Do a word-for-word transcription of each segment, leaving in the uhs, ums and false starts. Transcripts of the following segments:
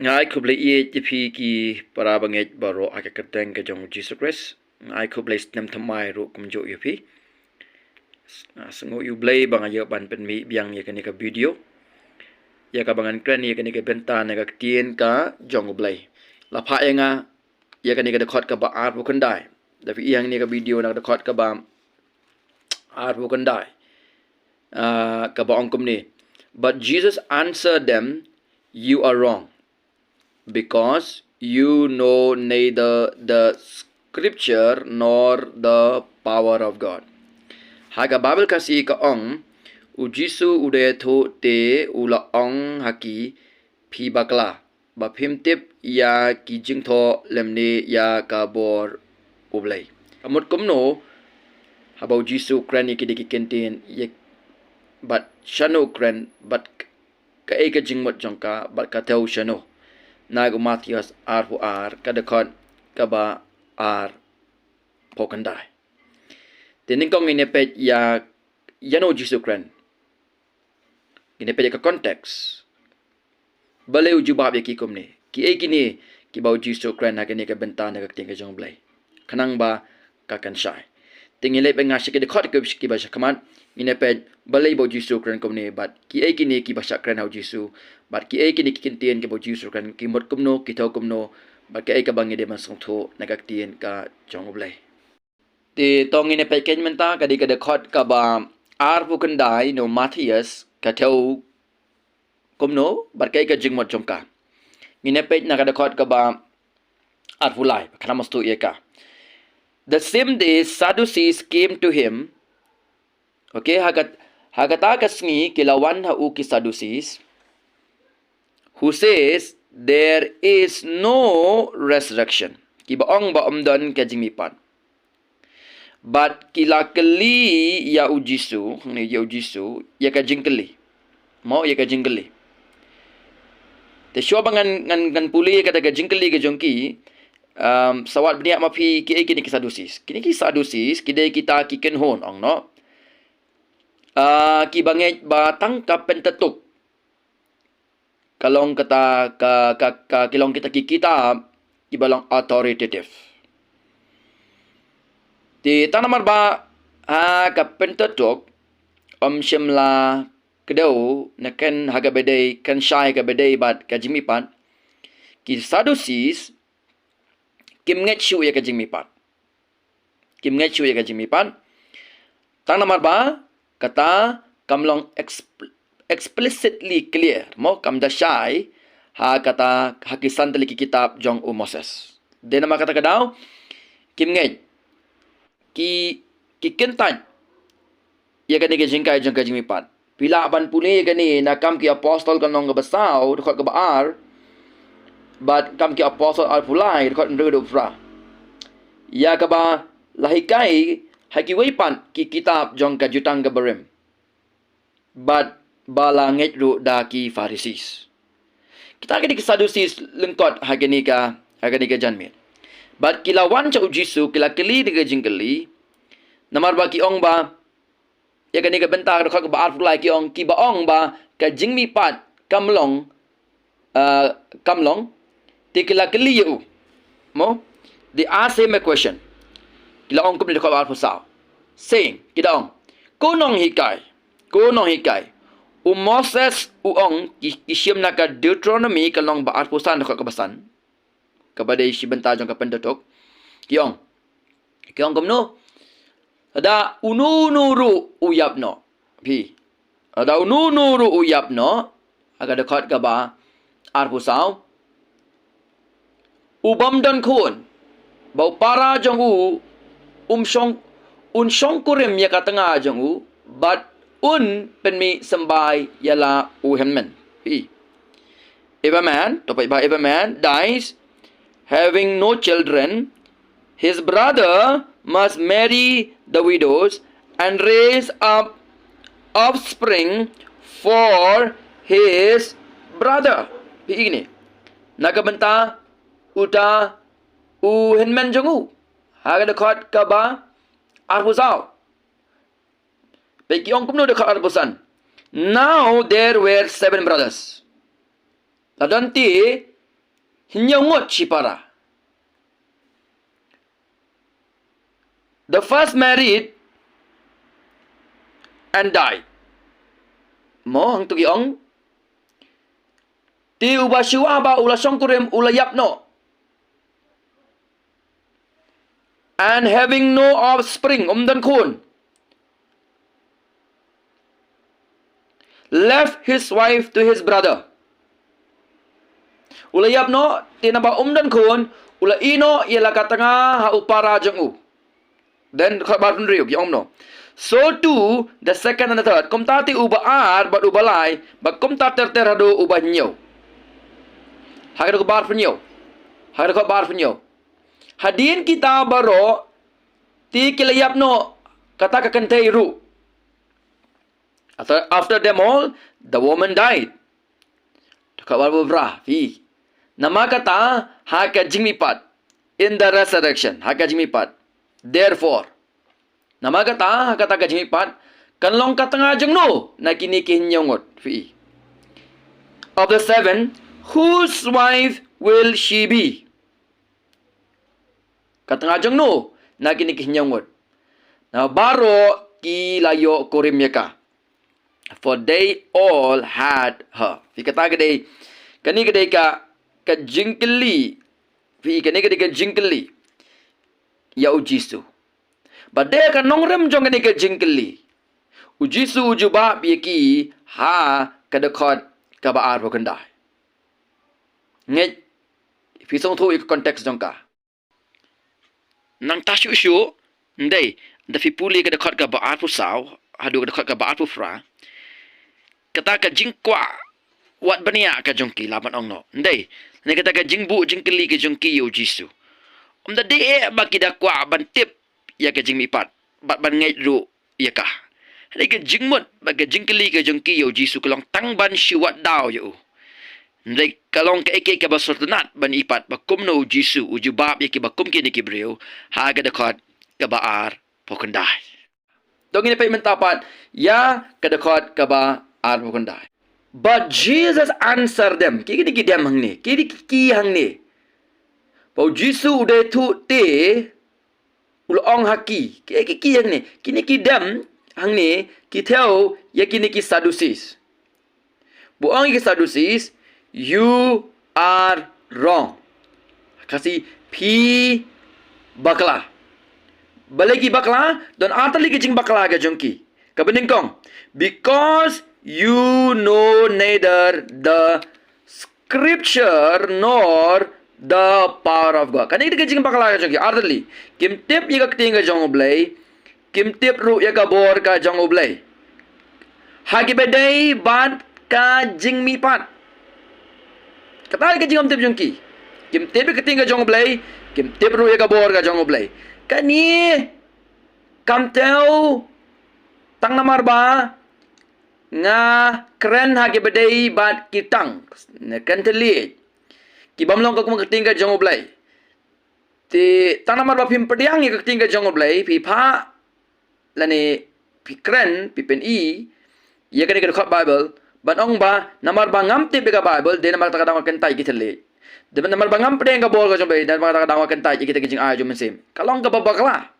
Nga ai khublei ïa phi ki para bangeit baroh ha ka kyrteng ka jong u Jisu Khrist. Nga ai khublei snem thymmai ruh kumjuh ïa phi. Nga sngew ïa u Blei ba nga ïoh ban pynmih biang ïa kane ka video, ïa kaba ngan kren ïa kane ka bynta na ka ktien ka jong u Blei. La phah ïa nga ïa kane ka dkhot kaba arphew khyndai. Da phi ïa kane ka video na ka dkhot kaba arphew khyndai, ah, kaba ong kumne: "But Jesus answered them, 'You are wrong, because you know neither the scripture nor the power of God.'" Ha ka Bible Khasi ka ong, u Jisu u da ïathuh te u la ong ha ki, "Phi bakla, ba phim tip ïa ki jingthoh lymne ïa ka bor u Blei." Ka mut kumno haba u Jisu u kren ïa kine ki kyntien, ïa, bad shano u kren, bad kaei ka jingmut jong ka, bad ka thew shano? Na u Mathaios arphew ar, ka dkhot kaba arphew khyndai. Te nyngkong ngin ïa peit ïa, ïano u Jisu u kren. Ngin ïa peit ïa ka context. Balei u jubab ïa ki kumne? Kiei kine kiba u Jisu u kren ha kane ka bynta na ka ktien ka jong u Blei, khnang ba ka kan shai? Te ngin leit beit nga sha ki dkhot kiba sha khmat, ngin ïa peit balei ba u Jisu u kren kumne, bad kiei kine kiba shah kren ha u Jisu, bad kiei kine ki kyntien kiba u Jisu u kren, ki mut kumno, ki thew kumno, bad kaei kaba ngi dei ban sngewthuh na ka ktien ka jong u Blei. Te to ngin ïa peit mynta, ka dei ka dkhot kaba arphew khyndai na u Mathaios, ka thew kumno, bad kaei ka jingmut jong ka. Ngin ïa peit na ka dkhot kaba arphew lai, khnang ban sngewthuh ïa ka. "The same day Sadducees came to him." Okay, ha kat-, ha kata ka sngi ki la wan ha u ki Sadducees, "who says there is no resurrection." Kiba ong ba ym don ka jingmihpat. Bad ki la kylli ïa u Jisu, hangne ïa u Jisu, ïa ka jingkylli. Mo, ïa ka jingkylli. Te shuwa ba ngan, ngan, ngan pule ïa kata ka jingkylli ka jong ki, um, sa wat bniah ma phi kiei kine ki Sadducees. Kine ki Sadducees ki dei kita ki kynhun, ong noh. Ah, kiba ngeit ba tang ka Pentateuch ka long kata ka, ka, ka, ki long kita ki kitab kiba long authoritative. Te tang namar ba ha ka Pentateuch ym shym la kdew ne kan ha kaba dei, kan shai ha kaba dei bad ka jingmihpat, ki Sadducees kim ngeit shuh ïa ka jingmihpat. Kim ngeit shuh ïa ka jingmihpat. Tang namar ba kata kam long expl-, explicitly clear, mo, kam da shai ha kata, ha ki san tylli ki kitab jong u Moses. Dei namar kata ka daw kim ngeit, ki, ki kyntait ïa kane ka jinghikai jong ka jingmihpat. Phi lah ban pule ïa kane na Kam ki Apostol ka lynnong kaba saw, dkhot kaba ar, bad Kam ki Apostol arphew lai, dkhot hynriew haduh phra. Ïa kaba la hikai ha kiwei pat ki kitab jong ka Jutang ka Barim, bad ba la ngeit ruh da ki Pharisees. Kita ki dei ki Sadducees lyngkot ha kane ka, ha kane ka janmiet. Bad ki la wan sha u Jisu, ki la kylli da ka jingkylli. Namar ba ki ong ba, ïa kane ka bynta, ka dkhot kaba arphew lai, ki ong, kiba ong ba ka jingmihpat kam long, ah, kam long, te ki la kylli ïa u. Mo? They ask him a question. Ki la ong kumne, dkhot kaba arphew saw, saying, ki da ong, "Ko nonghikai, ko nonghikai, u Moses u ong, ki, ki shim na ka Deuteronomy ka lynnong ba arphew san, dkhot kaba san, kaba dei shi bynta jong ka Pentateuch, ki ong, ki ong kumno? Lada uno uno ruh u ïap noh." Phi, lada uno uno ruh u ïap noh, ha ka dkhot kaba arphew saw, u bym don khun, ba u para jong u um shong, un shongkurim ïa ka tnga jong u, bad un pynmih symbai ïa la u hynmen. Phi, if a man, to phi ba, if a man dies having no children, his brother must marry the widows and raise up offspring for his brother. Phi, ine na ka bynta uta u hynmen jong u, ha ka dkhot kaba arphew saw. Phi, ki ong kumno dkhot arphew san? Now there were seven brothers. La don te hynñiew ngut shipara. The first married and died. Mo, hangto ki ong. Te uba shuwa ba u la shongkurim u la ïap noh. And having no offspring, um don khun. Left his wife to his brother. U la ïap noh, te naba um don khun, u la ïeh noh ïa la ka tnga ha u para jong u. Then kha bar phew hynriew ki ong noh. So too the second and the third. Kumta te uba ar bad uba lai, bad kumta ter ter haduh uba hynñiew. Ha ka dkhot bar phew hynñiew. Ha ka dkhot bar phew hynñiew. Hadien kita baroh te ki la ïap noh, kata ka kynthei ruh. After, after them all, the woman died. Dkhot bar phew phra, phi. Namar kata, ha ka jingmihpat. In the resurrection, ha ka jingmihpat. Therefore, namar kata, ha kata ka jingmihpat, kan long ka tnga jong no na kine ki hynñiew ngut, phi. Of the seven, whose wife will she be? Ka tnga jong no na kine ki hynñiew ngut? Na baroh ki la ïoh kurim ïa ka. For they all had her. Phi, kata ka dei, kane ka dei ka, ka jingkylli. Phi, kane ka dei ka jingkylli ïa U Jisu. Bad dei ka nongrim jong kane ka jingkylli, U Jisu u jubab ïa ki ha ka dkhot kaba arphew khyndai. Ngeit, phi sngewthuh ïa ka context jong ka. Nangta shuh shuh, ndei, da phi pule ka dkhot kaba arphew saw haduh ka dkhot kaba arphew phra. Kata ka jingkwah wat bniah ka jong ki, lah ban ong noh. Ndei, ne kata ka jingbuh jingkylli ka jong ki ïa U Jisu. Ym da dei eh ba ki da kwah ban tip ïa ka jingmihpat bad ban ngeit ruh ïa ka. Hynrei ka jingmut bad ka jingkylli ka jong ki ïa U Jisu ka long tang ban shu wad daw ïa u. Hynrei ka long kaei kaei kaba sngewtynnat ban i pat ba kumno U Jisu u jubab ïa kiba kum kine ki briew ha ka dkhot kaba arphew khyndai. To ngin ïa peit mynta pat ïa ka dkhot kaba arphew khyndai. But Jesus answered them. Ki, ki, ki dem hangne. Ki, ki, ki hangne. Ba U Jisu u dei thuh te u la ong ha ki. Ki, ki, ki hangne. Kine ki dem hangne ki thew ïa kine ki Sadducees. Ba u ong ïa ki Sadducees, "You are wrong." Khasi, phi bakla. Balei ki bakla? Don artylli ki jingbakla ka jong ki. Kaba nyngkong, because you know neither the scripture nor the power of God. Kane ka dei ka jingbakla ka jong ki, artylli. Kim tip ïa ka ktien ka jong U Blei, kim tip ruh ïa ka bor ka jong U Blei. Ha kiba dei bad ka jingmihpat. Kata ka jingym tip jong ki. Kim tip ïa ka ktien ka jong U Blei, kim tip ruh ïa ka bor ka jong U Blei. Kane kam thew tang namar ba nga kren ha kiba dei bad ki tang, ne kren thylliej, ki bym long ka kum ka ktien ka jong U Blei. Te tang namar ba phim pdiang ïa ka ktien ka jong U Blei, phi phah lane phi kren, phi pyni ïa kane ka dkhot Baibl ban ong ba namar ba ngam tip ïa ka Baibl, dei namar kata ka daw nga kyntait ïa ki thylliej. Dei namar ba ngam pdiang ïa ka bor ka jong U Blei, dei namar kata ka daw nga kyntait ïa kita ki jingai jong u Mynsiem. Ka long kaba bakla.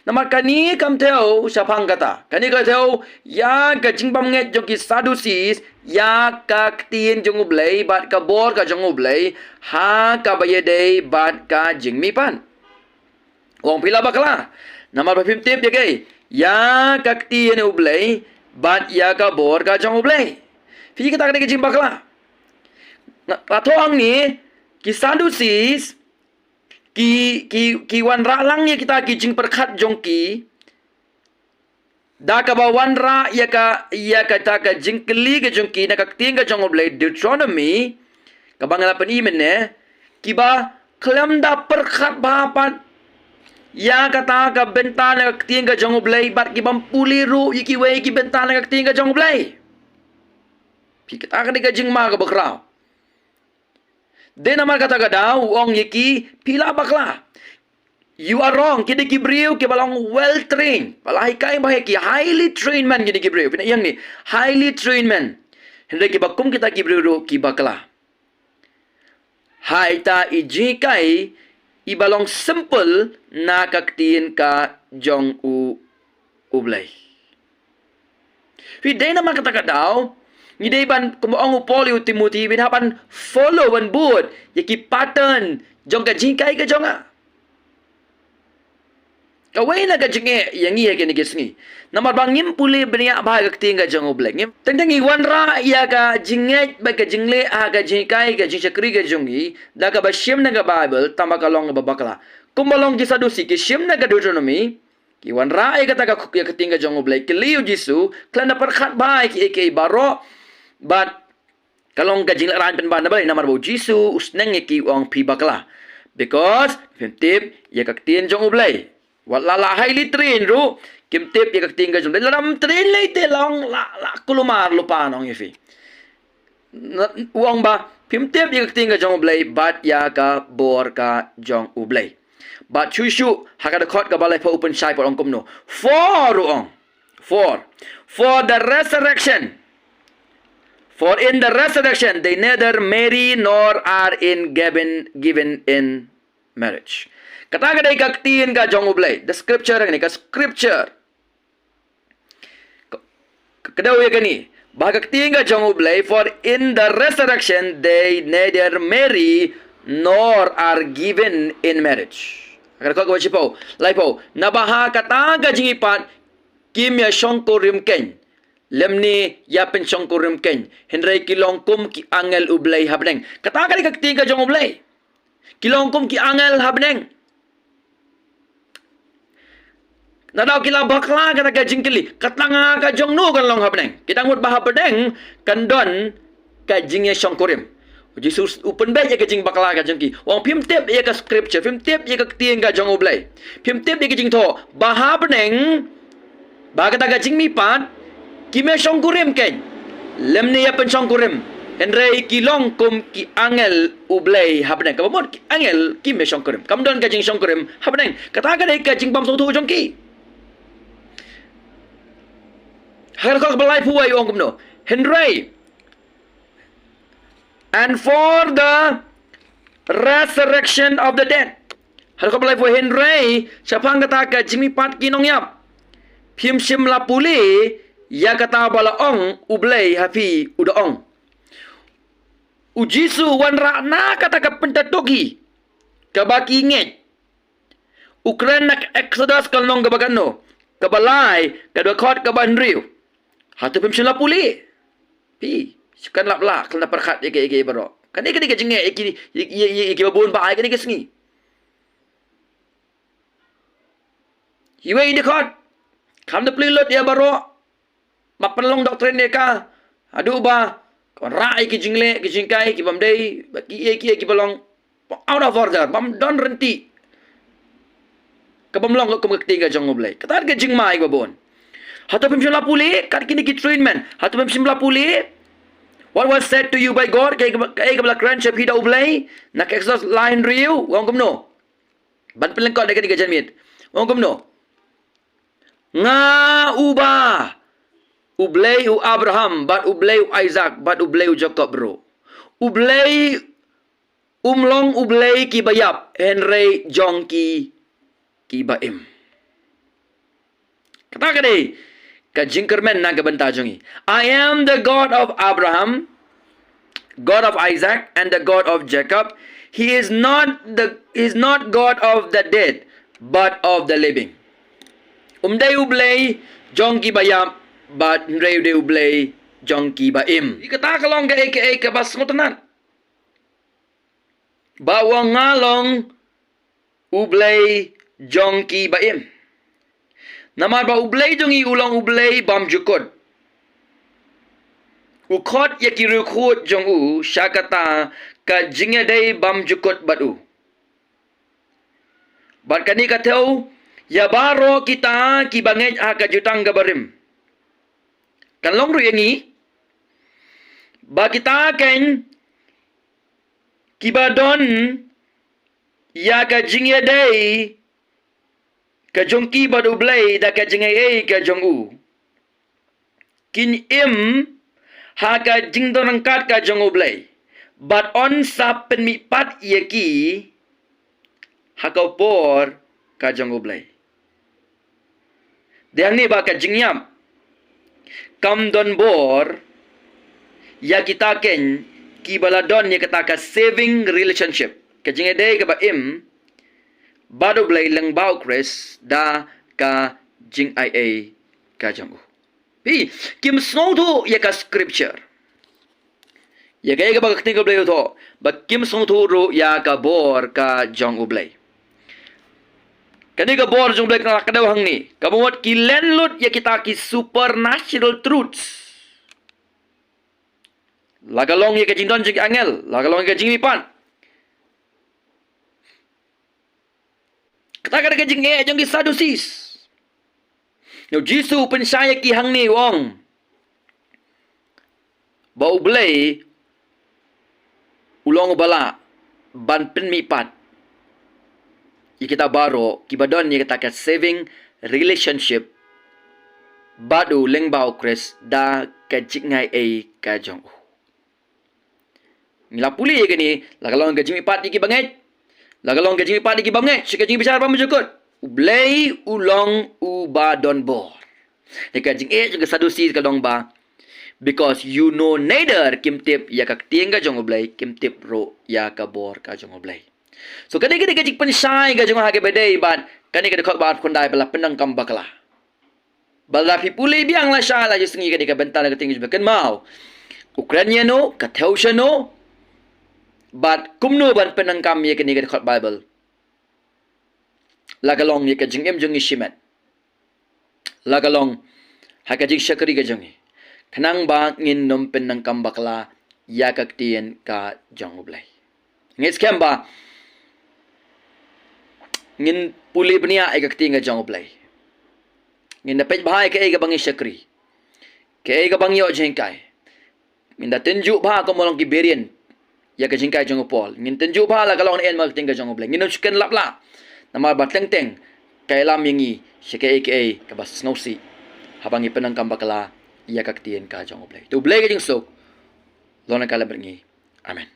Namar kane kam thew shaphang kata. Kane ka thew ïa ka jingbymngeit jong ki Sadducees ïa ka ktien jong U Blei bad ka bor ka jong U Blei ha kaba ïadei bad ka jingmihpat. U ong phi la bakla namar ba phim tip ïa kaei, ïa ka ktien U Blei bad ïa ka bor ka jong U Blei. Phi, kata ka dei ka jingbakla. Nga, la thoh hangne, ki Sadducees ki, ki, ki wanrah lang ïa kita ki jingpyrkhat jong ki da kaba wanrah ïa ka, ïa kata ka jingkylli ka jong ki na ka ktien ka jong U Blei, Deuteronomy, kaba nga la pyni mynne, kiba khlem da pyrkhat bha pat ïa kata ka bynta na ka ktien ka jong U Blei bad ki bym pule ruh ïa kiwei ki bynta na ka ktien ka jong U Blei. Phi, kata ka dei ka jingma kaba khraw. Dei namar kata ka daw u ong ïa ki, phi la bakla. You are wrong. Ki dei ki briew kiba long well trained. Ba la hikai ba heh, ki highly trained men ki dei ki briew. Phi na ïeng ne, highly trained men. Hynrei kiba kum kita ki briew ruh ki bakla. ha ita i jinghikai iba long simple na ka ktien ka jong u U Blei. Phi, dei namar kata ka daw ngi dei ban, kumba ong u Paul ïa u Timothy, phin hap ban follow, ban bud ïa ki pattern jong ka jinghikai ka jong nga. Kawei na ka jingeh ïa ngi ha kine ki sngi, namar ba ngim pule bniah bha ïa ka ktien ka jong U Blei. Ngim, teng teng ngi wanrah ïa ka jingngeit bad ka jingleh ha ka jinghikai, ka jingshakri ka jong ngi da kaba shim na ka Baibl, tangba ka long kaba bakla. Kumba long ki Sadusi, ki shim na ka Deuteronomy, ki wanrah ïa kata ka, ïa ka ktien ka jong U Blei, ki kylli ïa u Jisu, khlem da pyrkhat bha ïa kiei kiei baroh. Bad ka long ka jinglehrain pynban, namar ba u Jisu u sneng ïa ki, u ong, phi bakla. Because phim tip ïa ka ktien jong U Blei. Wat la la highly trained ruh, kim tip ïa ka ktien ka jong U Blei. Lada ym train lei te long la, la kulmar lypa, nong, ïa phi. Na, u ong ba phim tip ïa ka ktien ka jong U Blei bad ïa ka bor ka jong U Blei. Bad shuh shuh ha ka dkhot kaba laiphew u pynshai pat, ong kumno. For, u ong. For, for the resurrection. For in the resurrection they neither marry nor are in given, given in marriage. Kata ka dei ka ktien ka jong U Blei. The scripture, kane ka scripture. Ka, ka, ka dei ïa kane. Ba ka ktien ka jong U Blei, for in the resurrection they neither marry nor are given in marriage. Ka dkhot kaba shiphew, laiphew. Naba ha kata ka jingmihpat kim ïa shongkurim keiñ, lymne ïa pynshongkurim keiñ, hynrei ki long kum ki angel U Blei ha bneng. Kata ka dei ka ktien ka jong U Blei. Ki long kum ki angel ha bneng. Naduh ki la bakla, kata ka jingkylli, ka tnga ka jong no kan long ha bneng? Ki dang mut ba ha bneng kan don ka jingïashongkurim. U Jisu u pynbeit ïa ka jingbakla ka jong ki. U ong phim tip ïa ka scripture, phim tip ïa ka ktien ka jong U Blei. Phim tip ïa ka jingthoh ba ha bneng, ba kata ka jingmihpat, kim ïashongkurim keiñ, lymne ïa pynshongkurim, hynrei ki long kum ki angel U Blei ha bneng. Kaba mut ki angel kim ïashongkurim, kam don ka jingshongkurim ha bneng. Kata ka dei ka jingbymsngewthuh jong ki. Ha ka dkhot kaba laiphew wei u ong kumno. Hynrei, and for the resurrection of the dead. Ha ka dkhot ba laiphew, hynrei shaphang kata ka jingmihpat ki nongïap, phim shym la pule ïa kata ba la ong U Blei ha phi, u da ong. U Jisu u wanrah na kata ka Pentateuch hi, kaba ki ngeit. U kren na ka Exodus ka lynnong kaba katno? Kaba lai, ka dkhot kaba hynriew. Hato phim shym la pule? Phi, shu kan lap lah, khlem da pyrkhat ïa kiei kiei baroh. Kane, kane ka jingeh ïa ki, ïa, ïa, ïa, ïa kiba bun ba ai kane ka sngi. Iwei i dkhot, khlem da pule lut ïa baroh. Ba pynlong doctrine ïa ka, haduh ba ka wanrah ïa ki jingleh, ki jinghikai ki bym dei, ba kiei kiei kiba long out of order, bym don ryntih, ka bym long kum ka ktien ka jong U Blei. Kata ka jingma ïa kiba bun. Hato phim shym la pule kat kine ki treatment? Hato phim shym la pule what was said to you by God? Kaei kaba, kaei kaba la kren sha phi da U Blei na ka Exodus lai hynriew? U ong kumno? Ban pynlyngkot da kane ka janmiet, u ong kumno? Nga uba U Blei u Abraham bad U Blei u Isaac bad U Blei u Jakob ruh. U Blei um long U Blei kiba ïap, hynrei jong ki, kiba im. Kata ka dei ka jingkyrmen na ka bynta jong ngi. I am the God of Abraham, God of Isaac, and the God of Jacob. He is not the, he is not God of the dead, but of the living. Um dei U Blei jong kiba ïap, bad hynrei u dei U Blei jong kiba im. Kata ka long kaei kaei kaba sngewtynnat. Ba u ong nga long U Blei jong kiba im. Namar ba U Blei jong ngi u long U Blei bymjukut. U khot ïa ki riewkhuid jong u sha kata ka jingïadei bymjukut bad u. Bad kane ka thew ïa baroh kita kiba ngeit ha ka jutang kaba rim. Kan long ruh ïa ngi, ba kita keiñ kiba don ïa ka jingïadei ka jong ki bad U Blei da ka jingaiei ka jong u, kin im ha ka jingdon ryngkat ka jong U Blei. Bad yn sa pynmihpat ïa ki ha ka bor ka jong U Blei. Dei hangne ba ka jingïap kam don bor ïa kita kein kiba la don ïa kata ka saving relationship, ka jingïadei kaba im bad U Blei lyngba U Khrist da ka jingaiei ka jong u. Phi, kim sngewthuh ïa ka scripture, ïa kaei kaba ka ktien ka Blei u thoh, ba kim sngewthuh ruh ïa ka bor ka jong U Blei. Kane ka bor jong U Blei ka la kdew hangne, kaba mut ki len lut ïa kita ki supernatural truths. La ka long ïa ka jingdon jong ki angel, la ka long ïa ka jingmihpat. Kata ka dei ka jingeh jong ki Sadducees. Nangta U Jisu u pynshai ïa ki hangne, u ong ba U Blei u long uba lah ban pynmihpat ïa kita baroh kiba don ïa kata ka saving relationship bad u lyngba U Khrist da ka jingaiei ka jong u. Ngi la pule ïa kane, la ka long ka jingmihpat ïa ki bangeit, la ka long ka jingmihpat ïa ki bangeit sha ka jingbishar ba mynjur kut. U Blei u long uba don bor. Ïa ka jingeh jong ki Sadducees ka long ba, because you know neither, kim tip ïa ka ktien ka jong U Blei, kim tip ruh ïa ka bor ka jong U Blei. So kane ka dei ka jingpynshai ka jong nga ha kaba ïadei bad kane ka dkhot ba arphew khyndai ba la pyndonkam bakla. Ba lada phi pule biang lashai la ju sngi ka dei ka bynta na ka ktien jong U Blei, kynmaw. U kren ïano, ka thew shano, bad kumno ban pyndonkam ïa kane ka dkhot Baibl. La ka long ïa ka jingim jong ngi shimet. La ka long ha ka jingshakri ka jong ngi, khnang ba ngin ym pyndonkam bakla ïa ka ktien ka jong U Blei. Ngi skhem ba ngin pule bniah ïa ka ktien ka jong U Blei. Ngin da peit bha ïa kaei kaba ngi shakri, kaei kaba ngi ïoh jinghikai. Ngin da tynjuh bha kum ba long ki Berean ïa ka jinghikai jong u Paul. Ngin tynjuh bha la ka long ne em ha ka ktien ka jong U Blei. Ngin ym shu kren lap lah. Namar ba teng teng ka ïalam ïa ngi sha kaei kaei kaba sngewsih haba ngi pyndonkam bakla ïa ka ktien ka jong U Blei. To U Blei ka jingsuk long na ka lem bad ngi. Amen.